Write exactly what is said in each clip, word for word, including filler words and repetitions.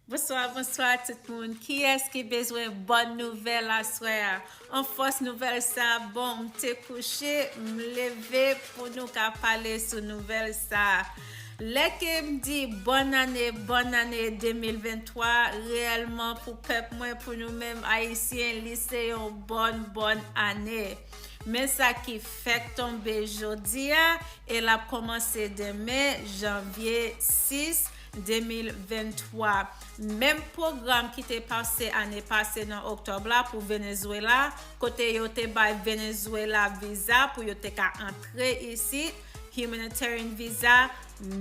Bonswa, bonswa tout moun. Kiyès ki bezwen bòn nouvèl aswè a? An fòs nouvèl sa a bon, m te kouche, m leve pou nou ka pale sou nouvèl sa a. Lè ke m di bòn ane, bòn ane de mil venntwa, reyèlman pou pèp mwen, pou nou menm Ayisyen, li se yon bòn, bòn ane. Men sa ki fèk tonbe jodi a, e l ap kòmanse demen, janvye sis, de mil venntwa. Menm pwogram ki te pase ane pase nan oktòb la pou Venezuela, kote yo te bay Venezuela viza pou yo te ka antre isit, humanitarian visa,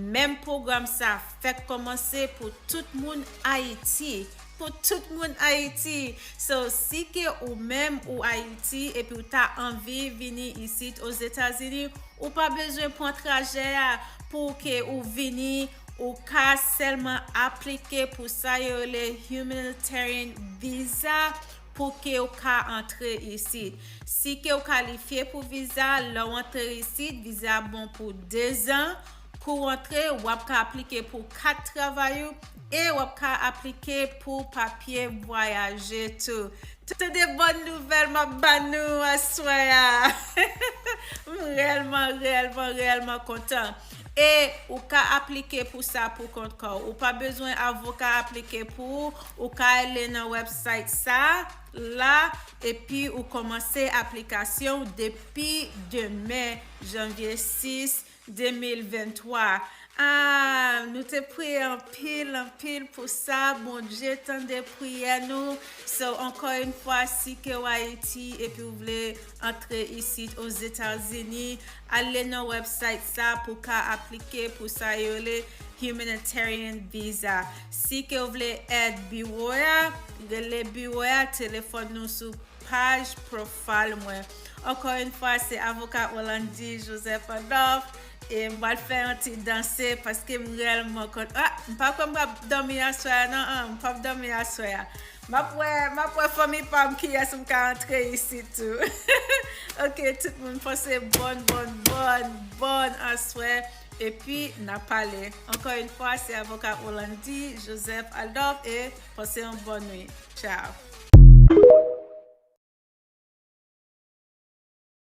menm pwogram sa fèk kòmanse pou tout moun Ayiti. Pou tout moun Ayiti. So, si ke ou menm ou Ayiti epi ou ta anvi vini isit Ozetazini, ou pa bezwen pran trajè a pou ke ou vini, ou ka sèlman aplike pou sa yo rele humanitarian visa pou ke ou ka antre isit. Si ke ou kalifye pou viza, lè w antre isit, viza bon pou dezan. Kou w antre, w ap ka aplike pou kat travay ou e w ap ka aplike pou papye vwayaje tou. Tout de bòn nouvèl m ap ba nou aswè a. M reyèlman, reyèlman, reyèlman kontan. E ou ka aplike pou sa pou kont kò w. Ou pa bezwen avoka aplike pou ou. Ou ka ale nan website sa la, epi ou kòmanse aplikasyon w depi demen, janvye sis, de mil venntwa. Ah, nou te priye anpil, anpil pou sa. Bondye tande priyè nou. So, ankò yon fwa, si ke w Ayiti epi w vle antre isit Ozetazini, ale nan website sa pou ka aplike pou sa yo rele humanitarian visa. Si ke w vle èd biwo a, rele biwo a, telefòn nou sou paj profile mwen. Ankò yon fwa, se avoka Orlandy Joseph Adolphe, e m pral fè yon ti danse paske m reyèlman kont-, ah, m pa kwè m pral dòmi aswè a, non, ah, m p ap dòmi aswè a. M ap wè, m ap wè fanmi pa m kiyès m ka antre isit tou. Ok, tout moun pase bòn, bòn, bòn, bòn aswè. Epi, n a pale. Ankò yon fwa, se avoka Orlandy Joseph Adolphe e pase yon bòn nwit. Ciao.